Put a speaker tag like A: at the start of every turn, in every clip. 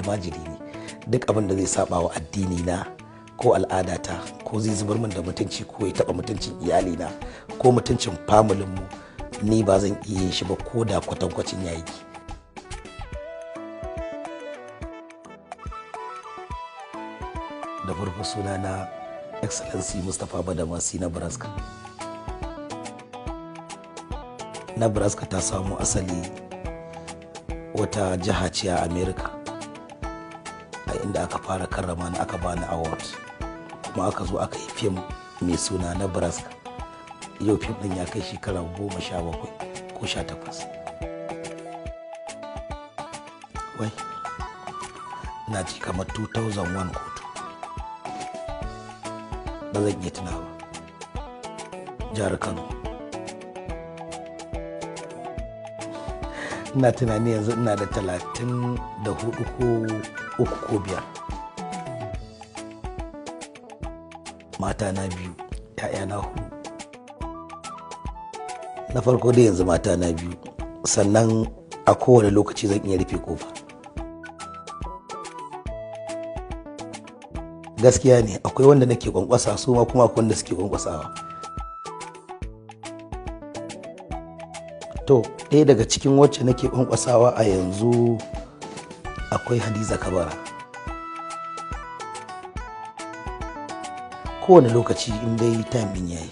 A: Almajiri ne. Duk abin da zai saba wa addini na ko al'adata, ko zai zubar min da mutunci, ko ya taba mutuncin iyalina ko mutuncin familin mu, ni ba zan iya yin shi ba, ko da kwatankwacin yayi. Da farko suna na Excellency Mustapha Badamasi Nebraska. Nebraska ta samu asali wata jiha ce a America, a inda aka fara karrama ni, aka bani award, kuma aka zo aka yi fim mai suna Nebraska. Yau fim din ya kai shekara 17 ko 18. Wai na ji kamar 2001 ko 2, ba zan iya tunawa. Jihar Kano. Ina tunani yanzu ina da 34 ko 3 ko 5. Mata na 2, 'ya'yana 4. Na farko dai yanzu mata na 2, sannan a kowane lokaci zan iya rufe kofa. Gaskiya ne, akwai wanda nake kwankwasa su ma, kuma akwai wanda suke kwankwasawa. To, ɗaya daga cikin wacce nake kwankwasawa a yanzu akwai Hadiza Kabara. Kowane lokaci in dai time din yayi.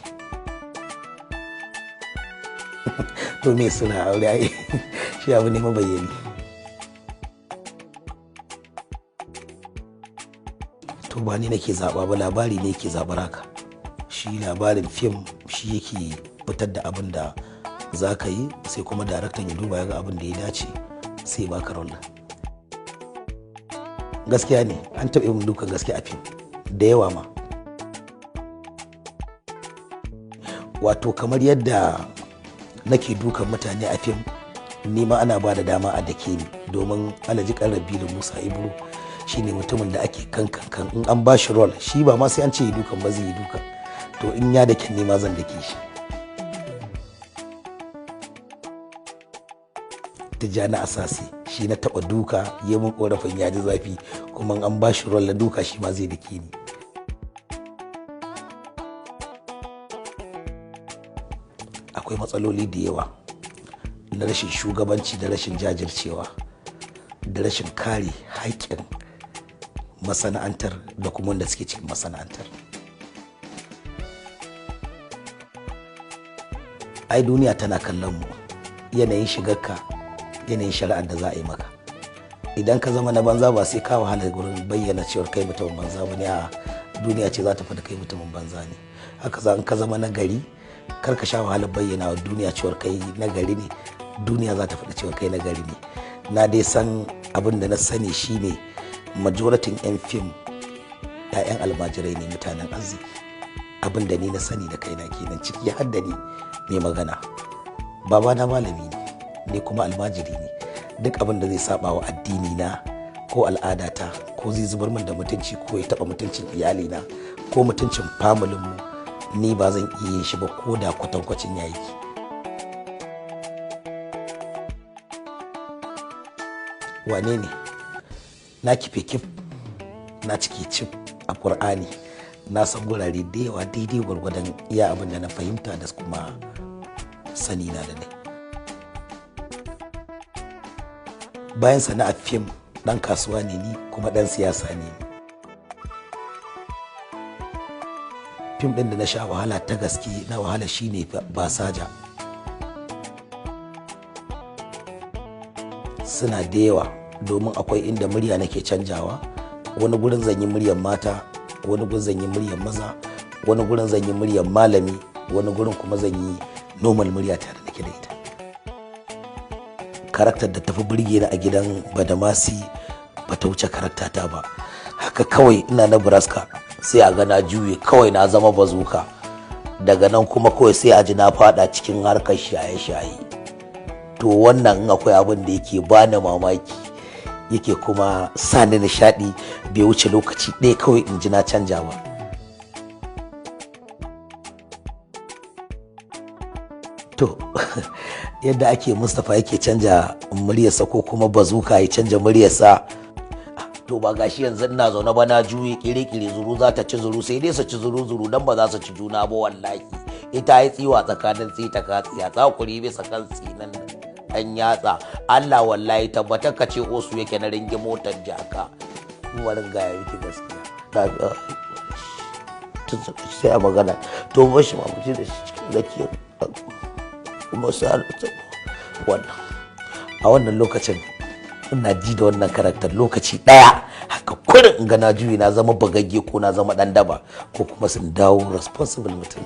A: To, me suna aure ai shi abu ne mabayyani. To, ba ni nake zaɓa ba, labari ne yake zaɓar haka. Shi labarin fim shi yake fitar da abin da za ka yi, sai kuma daraktan ya duba ya ga abin da ya dace, sai baka role. Gaskiya ne, an taɓa yin dukan gaske a fim da yawa ma. Wato kamar yadda nake dukan mutane a fim, ni ma ana ba da dama a dake ni, domin Alhaji Rabilu Musa Ibro shine mutumin da ake kan kan in an ba shi role, shi ba ma sai an ce yi dukan ba, zai yi dukan. To, in ya dake ni ma zan dake shi. Tijjani Asase shi na taba duka, ya mun korafin ya ji zafi, kuma an ba shi role na duka, shi ma zai dake ni. Akwai matsaloli da yawa na rashin shugabanci da rashin jajircewa da rashin kare haƙƙin masana'antar da kuma wanda suke cikin masana'antar. Ai duniya tana kallon mu, yanayin shigarka, yanayin shari'ar da za a yi maka. Idan ka zama na banza, ba sai ka wahala gurin bayyana cewar kai mutumin banza ba ne, a duniya ce za ta faɗi kai mutumin banza ne. Haka za in ka zama na gari, kar ka sha wahalar bayyana wa duniya cewar kai na gari ne, duniya za ta faɗi cewar kai na gari ne. Na dai san abin da na sani shine majoratin 'yan fim 'ya'yan almajirai ne, mutanen arziki. Abin da ni na sani da kaina kenan, ciki har da ni mai magana. Babana malami ne, ni kuma almajiri ne. Duk abin da zai saba wa addini na ko al'adata, ko zai zubar min da mutunci, ko ya taba mutuncin iyalina ko mutuncin familin mu, ni ba zan iya yin shi ba, ko da kwatankwacin yayi. Wane ne? Na kife kif, na cike cif a Ƙur'ani. Na san gurare da yawa daidai gwargwadon iya abin da na fahimta da kuma sani na da nai. Bayan sana'ar fim, ɗan kasuwa ne ni kuma ɗan siyasa ne ni. Fim ɗin da na sha wahala ta gaske na wahala shine Basaja. Suna da yawa, domin akwai inda murya nake canjawa. Wani gurin zan yi muryar mata, wani gurin zan yi muryar maza, wani gurin zan yi muryar malami, wani gurin kuma zan yi normal murya ta da nake da ita. Karakter da tafi burge ni a gidan Badamasi ba ta wuce karakta ta ba. Haka kawai ina Nebraska, sai a ga na juye kawai na zama bazuka. Daga nan kuma kawai sai a ji na fada cikin harkar shaye-shaye. To, wannan in akwai abin da yake bani mamaki, yake kuma sa ni nishaɗi, bai wuce lokaci ɗaya kawai in ji na canja ba. To, yadda ake Mustapha yake canja muryarsa ko kuma bazuka ya canja muryarsa. To ba gashi yanzu ina zaune ba, na juye kire-kire, zuru za ta ci zuru, sai dai su ci zuru zuru dan ba za su ci juna ba. Wallahi ita yi tsiwa tsakanin tsita ka tsiya tsakuri bisa kan tsinan dan yatsa. Allah wallahi tabbatar ka ce osu yake na ringi motar jaka. Warin gaya miki gaskiya, sai a magana to bashi ma mu da shi cikin zakiyar kuma sai wannan. A wannan lokacin ina ji da wannan karakter, lokaci daya haka kurin in ga na juyi na zama bagagge ko na zama dan daba ko kuma sun dawo responsible mutum.